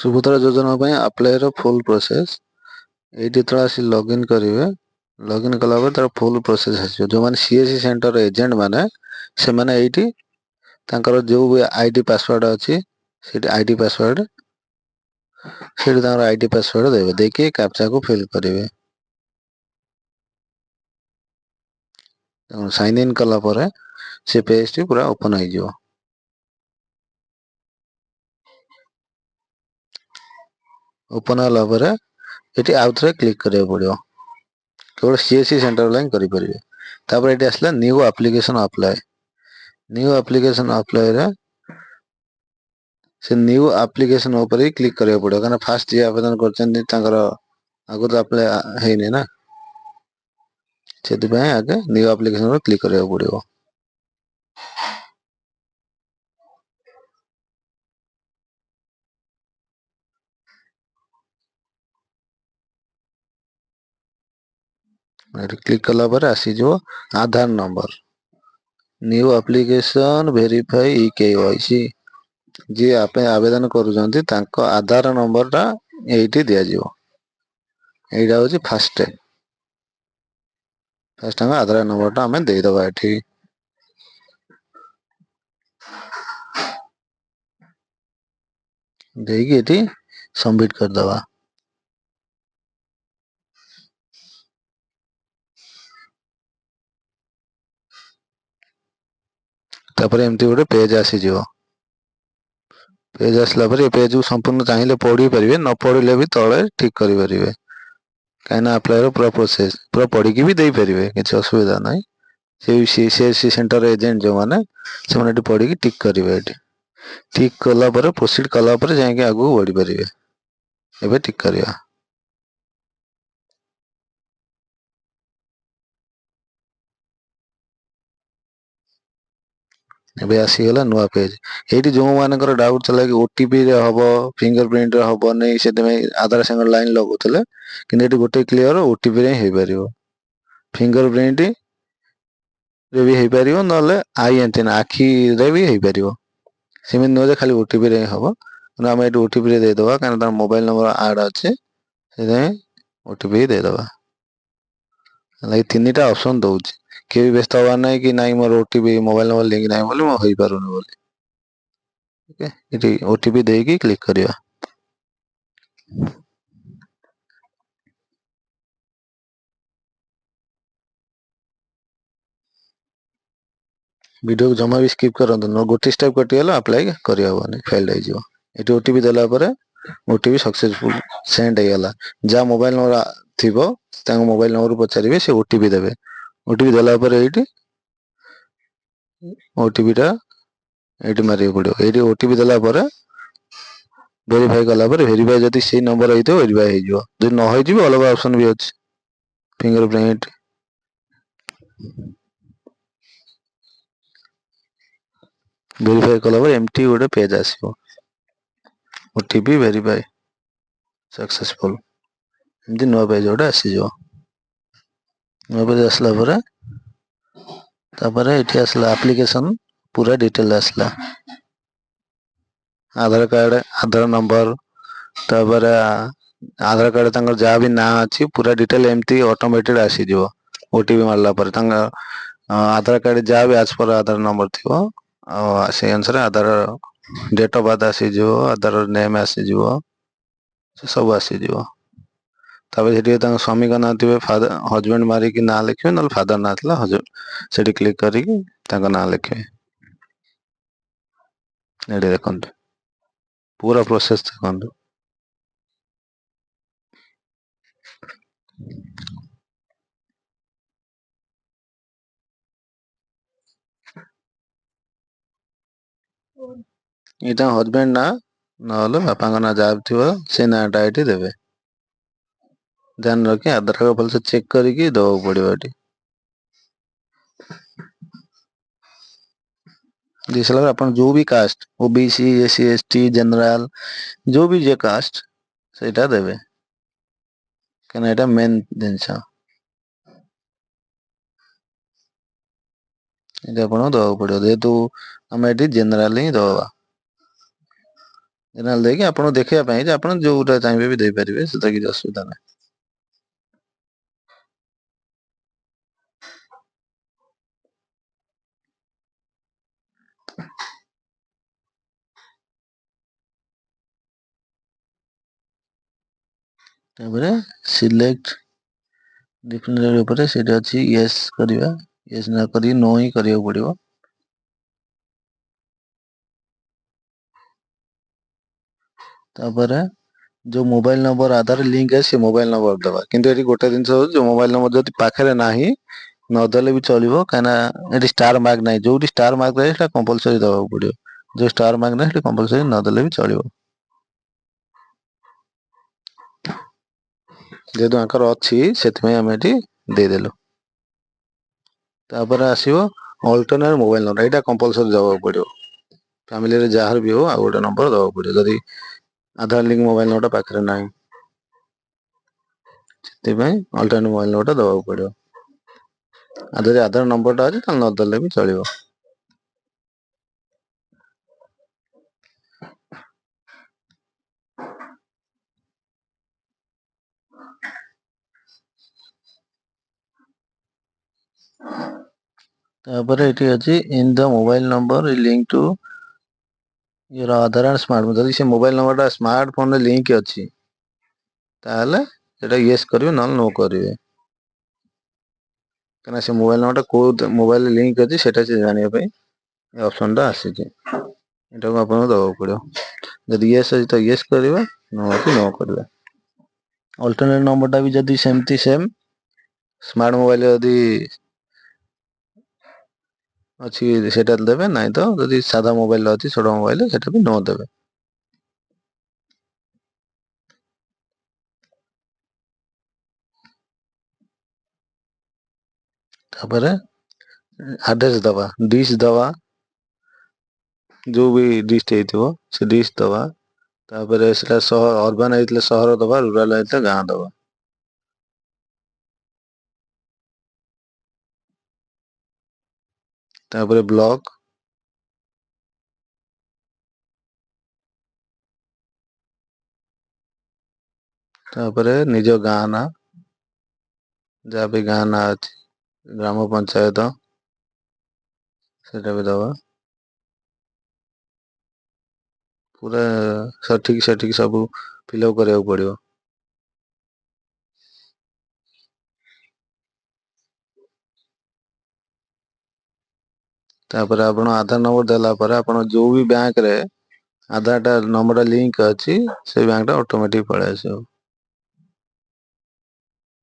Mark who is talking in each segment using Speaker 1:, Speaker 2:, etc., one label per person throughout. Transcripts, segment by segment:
Speaker 1: ସୁଭଦ୍ରା ଯୋଜନା ପାଇଁ ଆପ୍ଲାଏର ଫୁଲ୍ ପ୍ରୋସେସ୍। ଏଇଠି ଯେତେବେଳେ ଆସି ଲଗ୍ଇନ୍ କରିବେ, ଲଗ୍ଇନ୍ କଲା ପରେ ତାର ଫୁଲ୍ ପ୍ରୋସେସ୍ ଆସିବ। ଯେଉଁମାନେ ସିଏସ୍ସି ସେଣ୍ଟର ଏଜେଣ୍ଟ ମାନେ, ସେମାନେ ଏଇଠି ତାଙ୍କର ଯେଉଁ ବି ଆଇଡି ପାସୱାର୍ଡ଼ ଅଛି, ସେଇଠି ଆଇଡି ପାସୱାର୍ଡ଼, ସେଇଠି ତାଙ୍କର ଆଇଡି ପାସୱାର୍ଡ଼ ଦେବେ, ଦେଇକି କ୍ୟାପଚାକୁ ଫିଲ୍ କରିବେ। ସାଇନ୍ ଇନ୍ କଲା ପରେ ସେ ପେଜ୍ଟି ପୁରା ଓପନ୍ ହେଇଯିବ। ଓପନ୍ ହେଲା ପରେ ଏଠି ଆଉ ଥରେ କ୍ଲିକ୍ କରିବାକୁ ପଡ଼ିବ, କେବଳ ସିଏସ୍ସି ସେଣ୍ଟର ଲାଇନ୍ କରିପାରିବେ। ତାପରେ ଏଠି ଆସିଲା new application apply. New application ଆପ୍ଲାଏରେ ସେ ନ୍ୟୁ ଆପ୍ଲିକେସନ୍ ଉପରେ ହିଁ କ୍ଲିକ୍ କରିବାକୁ ପଡ଼ିବ, କାରଣ ଫାଷ୍ଟ ଯିଏ ଆବେଦନ କରିଛନ୍ତି ତାଙ୍କର ଆଗରୁ ଆପ୍ଲାଏ ହେଇନି ନା, ସେଥିପାଇଁ ଆଗେ ନ୍ୟୁ ଆପ୍ଲିକେସନ୍ ଉପରେ କ୍ଲିକ୍ କରିବାକୁ ପଡ଼ିବ। ଏଠି କ୍ଲିକ୍ କଲା ପରେ ଆସିଯିବ Aadhaar number, new application verify e K Y C. ଯିଏ ଆବେଦନ କରୁଛନ୍ତି ତାଙ୍କ ଆଧାର ନମ୍ବରଟା ଏଇଠି ଦିଆଯିବ। ଏଇଟା ହେଉଛି ଫାଷ୍ଟ ଷ୍ଟେପ୍। ଫାଷ୍ଟ ତାଙ୍କ ଆଧାର ନମ୍ବରଟା ଆମେ ଦେଇଦେବା ଏଠି। ଦେଇକି ଏଠି ସବମିଟ୍ କରିଦେବା। ତାପରେ ଏମିତି ଗୋଟେ ପେଜ୍ ଆସିଯିବ। ପେଜ୍ ଆସିଲା ପରେ ଏ ପେଜ୍କୁ ସମ୍ପୂର୍ଣ୍ଣ ଚାହିଁଲେ ପଢ଼ିପାରିବେ, ନ ପଢ଼ିଲେ ବି ତଳେ ଠିକ୍ କରିପାରିବେ, କାହିଁକିନା ଆପ୍ଲାଏର ପୁରା ପ୍ରୋସେସ୍ ପୁରା ପଢ଼ିକି ବି ଦେଇପାରିବେ, କିଛି ଅସୁବିଧା ନାହିଁ। ସେ ସିଏସ୍ସି ସେଣ୍ଟର ଏଜେଣ୍ଟ ଯେଉଁମାନେ, ସେମାନେ ଏଠି ପଢ଼ିକି ଟିକ୍ କରିବେ। ଏଠି ଟିକ୍ କଲା ପରେ ପ୍ରୋସିଡ଼ କଲା ପରେ ଯାଇକି ଆଗକୁ ବଢ଼ିପାରିବେ। ଏବେ ଟିକ୍ କରିବା। ଏବେ ଆସିଗଲା ନୂଆ ପେଜ୍। ଏଇଠି ଯେଉଁମାନଙ୍କର ଡାଉଟ୍ ଥିଲା କି ଓଟିପିରେ ହେବ, ଫିଙ୍ଗର ପ୍ରିଣ୍ଟରେ ହେବନି, ସେଥିପାଇଁ ଆଧାର ସାଙ୍ଗରେ ଲାଇନ୍ ଲଗାଉଥିଲେ, କିନ୍ତୁ ଏଠି ଗୋଟେ କ୍ଲିଅର, ଓଟିପିରେ ହିଁ ହେଇପାରିବ, ଫିଙ୍ଗର ପ୍ରିଣ୍ଟରେ ବି ହେଇପାରିବ, ନହେଲେ I antenna ଆଖିରେ ବି ହେଇପାରିବ। ସେମିତି ନୁହେଁ ଯେ ଖାଲି ଓଟିପିରେ ହିଁ ହେବ, କିନ୍ତୁ ଆମେ ଏଠି ଓଟିପିରେ ଦେଇଦେବା, କାରଣ ତାର ମୋବାଇଲ ନମ୍ବର ଆଡ଼୍ ଅଛି, ସେଥିପାଇଁ ଓଟିପି ଦେଇଦେବା। ହେଲା, ଏଇ ତିନିଟା ଅପସନ୍ ଦେଉଛି। କିଏ ବି ବ୍ୟସ୍ତ ହେବାର ନାହିଁ କି ନାଇଁ ମୋର ଓଟିପି ମୋବାଇଲ ନମ୍ବର ଲିଙ୍କ ନାହିଁ ବୋଲି ମୁଁ ହେଇପାରୁନି ବୋଲି। ଓକେ, ଏଠି ଓଟିପି ଦେଇକି କ୍ଲିକ୍ କରିବା। ଭିଡ଼ିଓକୁ ଜମା ବି ସ୍କିପ୍ କରନ୍ତୁ, ଗୋଟେ ଷ୍ଟେପ୍ କଟିଗଲା ଆପ୍ଲାଏ କରିହେବନି, ଫେଲ୍ଡ ହେଇଯିବ। ଏଠି ଓଟିପି ଦେଲା ପରେ ଓଟିପି ସକ୍ସେସଫୁଲ୍ ସେଣ୍ଡ ହେଇଗଲା। ଯାହା ମୋବାଇଲ ନମ୍ବର ଥିବ ତାଙ୍କ ମୋବାଇଲ ନମ୍ବରକୁ ପଚାରିବେ, ସେ ଓଟିପି ଦେବେ। ଓଟିପି ଦେଲା ପରେ ଏଇଠି ଓଟିପିଟା ଏଇଠି ମାରିବାକୁ ପଡ଼ିବ। ଏଇଠି ଓଟିପି ଦେଲା ପରେ ଭେରିଫାଏ କଲା ପରେ ଭେରିଫାଏ ଯଦି ସେଇ ନମ୍ବର ହେଇଥିବ ଭେରିଫାଏ ହେଇଯିବ, ଯଦି ନ ହେଇଯିବ ଅଲଗା ଅପସନ୍ ବି ଅଛି, ଫିଙ୍ଗର ପ୍ରିଣ୍ଟ। ଭେରିଫାଏ କଲା ପରେ ଏମିତି ଗୋଟେ ପେଜ୍ ଆସିବ, ଓଟିପି ଭେରିଫାଏ ସକ୍ସେସଫୁଲ୍, ଏମିତି ନୂଆ ପେଜ୍ ଗୋଟେ ଆସିଯିବ। ନୂଆ ପେଜ୍ ଆସିଲା ପରେ ତାପରେ ଏଠି ଆସିଲା ଆପ୍ଲିକେସନ୍ ପୁରା ଡିଟେଲ୍ ଆସିଲା, ଆଧାର କାର୍ଡ଼, ଆଧାର ନମ୍ବର, ତାପରେ ଆଧାର କାର୍ଡ଼ ତାଙ୍କର ଯାହା ବି ନାଁ ଅଛି ପୁରା ଡିଟେଲ୍ ଏମିତି ଅଟୋମେଟେଡ଼ ଆସିଯିବ। ଓଟିପି ମାରିଲା ପରେ ତାଙ୍କ ଆଧାର କାର୍ଡ଼ ଯାହା ବି ଆଜ୍ ପର୍ ଆଧାର ନମ୍ବର ଥିବ, ଆଉ ସେଇ ଅନୁସାରେ ଆଧାର ଡେଟ୍ ଅଫ୍ ବାର୍ଥ ଆସିଯିବ, ଆଧାର ନେମ୍ ଆସିଯିବ, ସେ ସବୁ ଆସିଯିବ। ତାପରେ ସେଠି ତାଙ୍କ ସ୍ୱାମୀଙ୍କ ନାଁ ଥିବେ, ଫାଦର ହଜବେଣ୍ଡ ମାରିକି ନାଁ ଲେଖିବେ, ନହେଲେ ଫାଦର ନାଁ ଥିଲା ହଜବେଣ୍ଡ ସେଠି କ୍ଲିକ୍ କରିକି ତାଙ୍କ ନାଁ ଲେଖିବେ। ଏଠି ଦେଖନ୍ତୁ ପୁରା ପ୍ରୋସେସ୍ ଦେଖନ୍ତୁ। ଏଇଟା ହଜବେଣ୍ଡ ନାଁ ନହେଲେ ବାପାଙ୍କ ନାଁ ଯାହା ବି ଥିବ ସେ ନାଁଟା ଏଠି ଦେବେ। ଧ୍ୟାନ ରଖି ଆଧାର କାର୍ଡ଼ ଭଲସେ ଚେକ୍ କରିକି ଦେବାକୁ ପଡ଼ିବ। ଏଠି ଦେଇ ସାରିଲା ପରେ ଆପଣ ଯେଉଁ ବି କାଷ୍ଟ, ଓ B C, S C, S T, general, ଯେଉଁ ବି ଯେ କାଷ୍ଟ ସେଇଟା ଦେବେ, କାହିଁକିନା ଏଇଟା ମେନ୍ ଜିନିଷ। ଏଇଟା ଆପଣଙ୍କୁ ଦେବାକୁ ପଡ଼ିବ, ଯେହେତୁ ଆମେ ଏଠି ଜେନେରାଲ ହିଁ ଦେବା। ଜେନେରାଲ ଦେଇକି ଆପଣଙ୍କୁ ଦେଖିବା ପାଇଁ ଯେ ଆପଣ ଯୋଉଟା ଚାହିଁବେ ବି ଦେଇପାରିବେ, ସେଥିରେ କିଛି ଅସୁବିଧା ନାହିଁ। ତାପରେ ସିଲେକ୍ଟ ଡିଫିନେଟ୍ ଉପରେ ସେଇଠି ଅଛି, ୟେସ୍ କରିବା। ୟେସ୍ ନ କରି ନୋ ହିଁ କରିବାକୁ ପଡ଼ିବ। ତାପରେ ଯେଉଁ ମୋବାଇଲ ନମ୍ବର ଆଧାର ଲିଙ୍କ ଅଛି, ସେ ମୋବାଇଲ ନମ୍ବର ଦେବା। କିନ୍ତୁ ଏଠି ଗୋଟେ ଜିନିଷ ହେଉଛି, ଯେଉଁ ମୋବାଇଲ ନମ୍ବର ଯଦି ପାଖରେ ନାହିଁ, ନଦେଲେ ବି ଚଳିବ, କାହିଁକିନା ଏଠି ଷ୍ଟାର ମାର୍କ ନାହିଁ। ଯେଉଁଠି ଷ୍ଟାର ମାର୍କ ନାହିଁ, ସେଟା କମ୍ପଲସରି ଦେବାକୁ ପଡ଼ିବ। ଯେଉଁ ଷ୍ଟାର ମାର୍କ ନାହିଁ, ସେଠି କମ୍ପଲସରି ନଦେଲେ ବି ଚଳିବ। ଯେହେତୁ ଆଙ୍କର ଅଛି, ସେଥିପାଇଁ ଆମେ ଏଠି ଦେଇଦେଲୁ। ତାପରେ ଆସିବ ଅଲ୍ଟରନେଟ୍ ମୋବାଇଲ ନମ୍ବର। ଏଇଟା କମ୍ପଲସରି ଦେବାକୁ ପଡ଼ିବ। ଫ୍ୟାମିଲିରେ ଯାହାର ବି ହଉ, ଆଉ ଗୋଟେ ନମ୍ବର ଦେବାକୁ ପଡ଼ିବ, ଯଦି ଆଧାର ଲିଙ୍କ ମୋବାଇଲ ନମ୍ବରଟା ପାଖରେ ନାହିଁ। ସେଥିପାଇଁ ଅଲ୍ଟରନେଟ୍ ମୋବାଇଲ ନମ୍ବରଟା ଦେବାକୁ ପଡ଼ିବ। ଆଉ ଯଦି ଆଧାର ନମ୍ବରଟା ଅଛି, ତାହେଲେ ନଦେଲେ ବି ଚଳିବ। ତାପରେ ଏଠି ଅଛି in the mobile number link to your Aadhaar and smart. ଯଦି ସେ ମୋବାଇଲ ନମ୍ବରଟା ସ୍ମାର୍ଟ ଫୋନରେ ଲିଙ୍କ ଅଛି, ତାହେଲେ ସେଟା ୟେସ୍ କରିବେ, ନହେଲେ ନୋ କରିବେ। କାହିଁକିନା ସେ ମୋବାଇଲ ନମ୍ବରଟା କେଉଁ ମୋବାଇଲରେ ଲିଙ୍କ ଅଛି, ସେଟା ସେ ଜାଣିବା ପାଇଁ ଏ ଅପସନ୍ଟା ଆସିଛି। ଏଟାକୁ ଆପଣଙ୍କୁ ଦେବାକୁ ପଡ଼ିବ। ଯଦି ୟେସ୍ ଅଛି ତ ୟେସ୍ କରିବା, ନୋ ଅଛି ନୋ କରିବା। ଅଲ୍ଟରନେଟ୍ ନମ୍ବରଟା ବି ଯଦି ସେମିତି ସେମ୍ ସ୍ମାର୍ଟ ମୋବାଇଲ ଯଦି ଅଛି, ସେଇଟା ଦେବେ। ନାହିଁ ତ ଯଦି ସାଧା ମୋବାଇଲ ଅଛି, ଛୋଟ ମୋବାଇଲ, ସେଟା ବି ନୋ ଦେବେ। ତାପରେ ଆଡ୍ରେସ୍ ଦେବା, ଡିସ୍ ଦେବା, ଯେଉଁ ବି ଡିଷ୍ଟ୍ରିକ୍ଟ ହେଇଥିବ ସେ ଡିସ୍ ଦେବା। ତାପରେ ସେଟା ସହର, ଅର୍ବାନ ହେଇଥିଲେ ସହର ଦେବା, ରୁରାଲ ହେଇଥିଲେ ଗାଁ ଦେବା। ତାପରେ ବ୍ଲକ, ତାପରେ ନିଜ ଗାଁ ନାଁ, ଯାହା ବି ଗାଁ ନାଁ ଅଛି, ଗ୍ରାମ ପଞ୍ଚାୟତ, ସେଇଟା ବି ଦେବା। ପୁରା ସଠିକ ସଠିକ ସବୁ ଫିଲ୍ଅପ୍ କରିବାକୁ ପଡ଼ିବ। ତାପରେ ଆପଣ ଆଧାର ନମ୍ବର ଦେଲା ପରେ, ଆପଣ ଯେଉଁ ବି ବ୍ୟାଙ୍କରେ ଆଧାରଟା ନମ୍ବରଟା ଲିଙ୍କ ଅଛି, ସେଇ ବ୍ୟାଙ୍କଟା ଅଟୋମେଟିକ୍ ପଳେଇ ଆସିବ।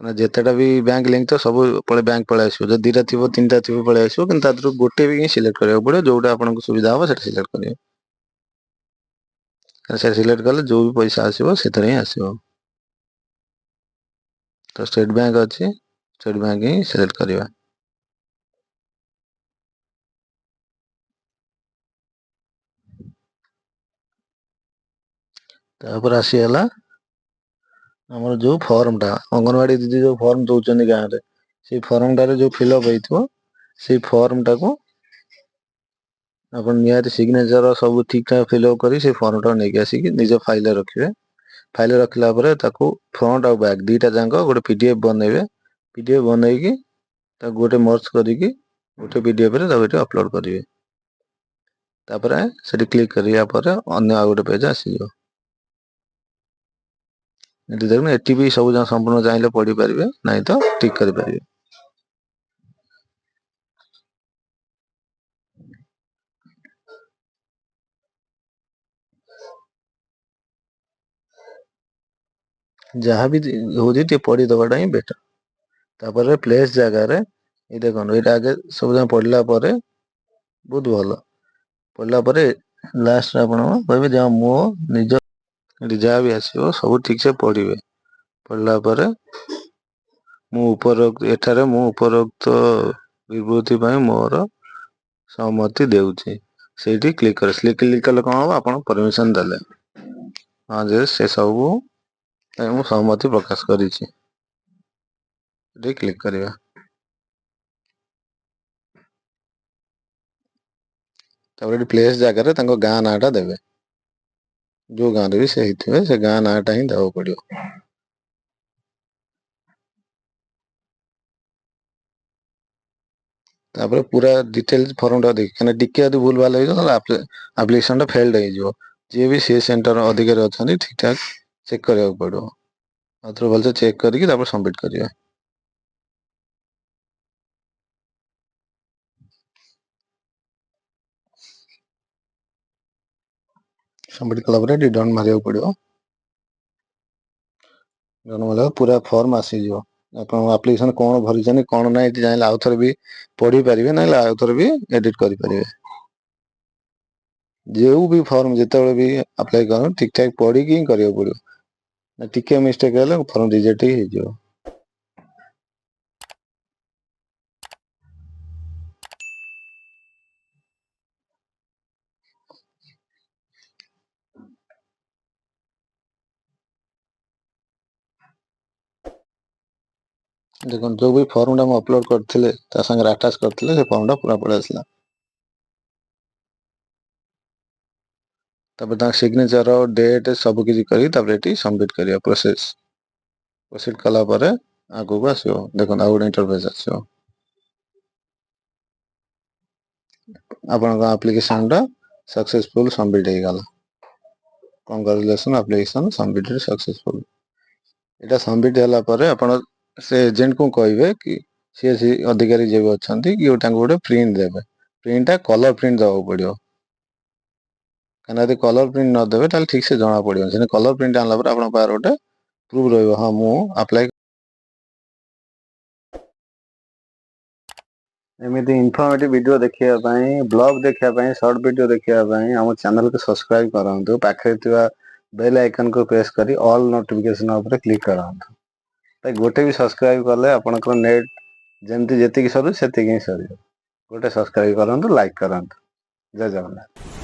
Speaker 1: ମାନେ ଯେତେଟା ବି ବ୍ୟାଙ୍କ ଲିଙ୍କ ତ ସବୁ ପଳେଇ ବ୍ୟାଙ୍କ ପଳେଇ ଆସିବ। ଯଦି ଦୁଇଟା ଥିବ, ତିନିଟା ଥିବ, ପଳେଇ ଆସିବ। କିନ୍ତୁ ତା ଦେହରୁ ଗୋଟେ ବି ହିଁ ସିଲେକ୍ଟ କରିବାକୁ ପଡ଼ିବ। ଯେଉଁଟା ଆପଣଙ୍କୁ ସୁବିଧା ହେବ, ସେଟା ସିଲେକ୍ଟ କରିବେ। ସେଟା ସିଲେକ୍ଟ କଲେ ଯେଉଁ ବି ପଇସା ଆସିବ, ସେଥିରେ ହିଁ ଆସିବ। ତ ଷ୍ଟେଟ୍ ବ୍ୟାଙ୍କ ଅଛି, ଷ୍ଟେଟ୍ ବ୍ୟାଙ୍କ ହିଁ ସିଲେକ୍ଟ କରିବା। ତାପରେ ଆସିଗଲା ଆମର ଯେଉଁ ଫର୍ମଟା, ଅଙ୍ଗନବାଡ଼ି ଦିଦି ଯେଉଁ ଫର୍ମ ଦେଉଛନ୍ତି ଗାଁରେ, ସେଇ ଫର୍ମଟାରେ ଯେଉଁ ଫିଲ୍ଅପ୍ ହେଇଥିବ, ସେଇ ଫର୍ମଟାକୁ ଆପଣ ନିହାତି ସିଗ୍ନେଚର ସବୁ ଠିକ୍ ଠାକ୍ ଫିଲ୍ଅପ୍ କରି ସେଇ ଫର୍ମଟାକୁ ନେଇକି ଆସିକି ନିଜ ଫାଇଲରେ ରଖିବେ। ଫାଇଲରେ ରଖିଲା ପରେ ତାକୁ ଫ୍ରଣ୍ଟ ଆଉ ବ୍ୟାକ୍ ଦୁଇଟା ଯାକ ଗୋଟେ PDF ବନେଇବେ। PDF ବନେଇକି ତାକୁ ଗୋଟେ ମର୍ଜ କରିକି ଗୋଟେ PDFରେ ତାକୁ ଏଠି ଅପଲୋଡ଼ କରିବେ। ତାପରେ ସେଠି କ୍ଲିକ୍ କରିବା ପରେ ଅନ୍ୟ ଆଉ ଗୋଟେ ପେଜ୍ ଆସିଯିବ। ଏଠି ଦେଖୁନ, ଏଠି ବି ସବୁ ଯାକ ସମ୍ପୂର୍ଣ୍ଣ ଚାହିଁଲେ ପଢ଼ିପାରିବେ, ନାହିଁ ତ ଟିକ୍ କରିପାରିବେ। ଯାହା ବି ହେଉଛି, ଟିକେ ପଢ଼ିଦେବାଟା ହିଁ ବେଟର୍। ତାପରେ ପ୍ଲେସ୍ ଜାଗାରେ ଏଇ ଦେଖନ୍ତୁ, ଏଇଟା ଆଗେ ସବୁ ଯାକ ପଢ଼ିଲା ପରେ, ବହୁତ ଭଲ ପଢ଼ିଲା ପରେ ଲାଷ୍ଟରେ ଆପଣ କହିବେ ଯେ ମୋ ନିଜ ଏଠି ଯାହା ବି ଆସିବ, ସବୁ ଠିକ୍ ସେ ପଢ଼ିବେ। ପଢ଼ିଲା ପରେ ମୁଁ ଉପରୋକ୍ତ, ଏଠାରେ ମୁଁ ଉପରୋକ୍ତ ବିବୃତ୍ତି ପାଇଁ ମୋର ସହମତି ଦେଉଛି, ସେଇଠି କ୍ଲିକ୍ କରେ। କ୍ଲିକ୍ କଲେ କ'ଣ ହେବ? ଆପଣ ପରମିସନ୍ ଦେଲେ, ହଁ, ଯେ ସେ ସବୁ ପାଇଁ ମୁଁ ସହମତି ପ୍ରକାଶ କରିଛି। ଏଠି କ୍ଲିକ୍ କରିବା। ତାପରେ ଏଠି ପ୍ଲେସ୍ ଜାଗାରେ ତାଙ୍କ ଗାଁ ନାଁଟା ଦେବେ। ଯେଉଁ ଗାଁରେ ବି ସେ ହେଇଥିବେ, ସେ ଗାଁ ନାଁଟା ହିଁ ଦେବାକୁ ପଡ଼ିବ। ତାପରେ ପୁରା ଡିଟେଲ୍ସ ଫର୍ମଟା ଦେଖି, କାହିଁକିନା ଟିକେ ଯଦି ଭୁଲ ଭାଲ ହେଇଯିବ, ତାହେଲେ ଆପ୍ଲିକେସନଟା ଫେଲ୍ଡ ହେଇଯିବ। ଯିଏ ବି ସେ ସେଣ୍ଟର ଅଧିକାରୀ ଅଛନ୍ତି, ଠିକ୍ ଠାକ୍ ଚେକ୍ କରିବାକୁ ପଡ଼ିବ। ଆଉଥରେ ଭଲସେ ଚେକ୍ କରିକି ତାପରେ ସବମିଟ୍ କରିବେ। ସବମିଟ୍ କଲା ପରେ ଏଠି ଡନ୍ ମାରିବାକୁ ପଡ଼ିବ। ଡନ୍ ମାରିଲା, ପୁରା ଫର୍ମ ଆସିଯିବ। ଆପଣ ଆପ୍ଲିକେସନ କ'ଣ ଭରିଛନ୍ତି, କ'ଣ ନାହିଁ, ଏଠି ଚାହିଁଲେ ଆଉ ଥରେ ବି ପଢ଼ିପାରିବେ, ନହେଲେ ଆଉ ଥରେ ବି ଏଡ଼ିଟ୍ କରିପାରିବେ। ଯେଉଁ ବି ଫର୍ମ ଯେତେବେଳେ ବି ଆପ୍ଲାଏ କରନ୍ତୁ, ଠିକ୍ ଠାକ୍ ପଢ଼ିକି ହିଁ କରିବାକୁ ପଡ଼ିବ ନା। ଟିକେ ମିଷ୍ଟେକ୍ ହେଲେ ଫର୍ମ ରିଜେକ୍ଟ ହିଁ ହେଇଯିବ। ଦେଖନ୍ତୁ, ଯେଉଁ ବି ଫର୍ମଟା ମୁଁ ଅପଲୋଡ଼ କରିଥିଲେ, ତା ସାଙ୍ଗରେ ଆଟାଚ୍ କରିଥିଲେ, ସେ ଫର୍ମଟା ପୁରା ପଳେଇ ଆସିଲା। ତାପରେ ତାଙ୍କ ସିଗ୍ନେଚର, ଡେଟ୍ ସବୁ କିଛି କରିକି ତାପରେ ଏଠି ସବମିଟ୍ କରିବା ପ୍ରୋସେସ୍। ପ୍ରୋସିଡ୍ କଲା ପରେ ଆଗକୁ ଆସିବ। ଦେଖନ୍ତୁ, ଆଉ ଗୋଟେ ଇଣ୍ଟରଫେସ୍ ଆସିବ। ଆପଣଙ୍କ ଆପ୍ଲିକେସନଟା ସକ୍ସେସଫୁଲ୍ ସବମିଟ୍ ହେଇଗଲା। Congratulation, application submitted successful. ଏଇଟା ସବମିଟ୍ ହେଲା ପରେ ଆପଣ ସେ ଏଜେଣ୍ଟକୁ କହିବେ କି ସିଏ ସେ ଅଧିକାରୀ ଯିଏ ବି ଅଛନ୍ତି କି ତାଙ୍କୁ ଗୋଟେ ପ୍ରିଣ୍ଟ ଦେବେ। ପ୍ରିଣ୍ଟଟା କଲର୍ ପ୍ରିଣ୍ଟ ଦେବାକୁ ପଡ଼ିବ, କାହିଁକିନା ଯଦି କଲର୍ ପ୍ରିଣ୍ଟ ନ ଦେବେ, ତାହେଲେ ଠିକ୍ ସେ ଜଣା ପଡ଼ିବନି। ସେମିତି କଲର୍ ପ୍ରିଣ୍ଟ ଆଣିଲା ପରେ ଆପଣଙ୍କ ପାଖରେ ଗୋଟେ ପ୍ରୁଫ୍ ରହିବ, ହଁ, ମୁଁ ଆପ୍ଲାଏ। ଏମିତି ଇନଫର୍ମେଟିଭ୍ ଭିଡ଼ିଓ ଦେଖିବା ପାଇଁ, ବ୍ଲଗ୍ ଦେଖିବା ପାଇଁ, ସର୍ଟ ଭିଡ଼ିଓ ଦେଖିବା ପାଇଁ ଆମ ଚ୍ୟାନେଲକୁ ସବସ୍କ୍ରାଇବ୍ କରନ୍ତୁ। ପାଖରେ ଥିବା ବେଲ୍ ଆଇକନ୍କୁ ପ୍ରେସ୍ କରି ଅଲ୍ ନୋଟିଫିକେସନ୍ ଉପରେ କ୍ଲିକ୍ କରନ୍ତୁ। ଭାଇ, ଗୋଟେ ବି ସବସ୍କ୍ରାଇବ୍ କଲେ ଆପଣଙ୍କର ନେଟ୍ ଯେମିତି ଯେତିକି ସରୁ ସେତିକି ହିଁ ସରିବ। ଗୋଟେ ସବସ୍କ୍ରାଇବ୍ କରନ୍ତୁ, ଲାଇକ୍ କରନ୍ତୁ। ଜୟ ଜଗନ୍ନାଥ।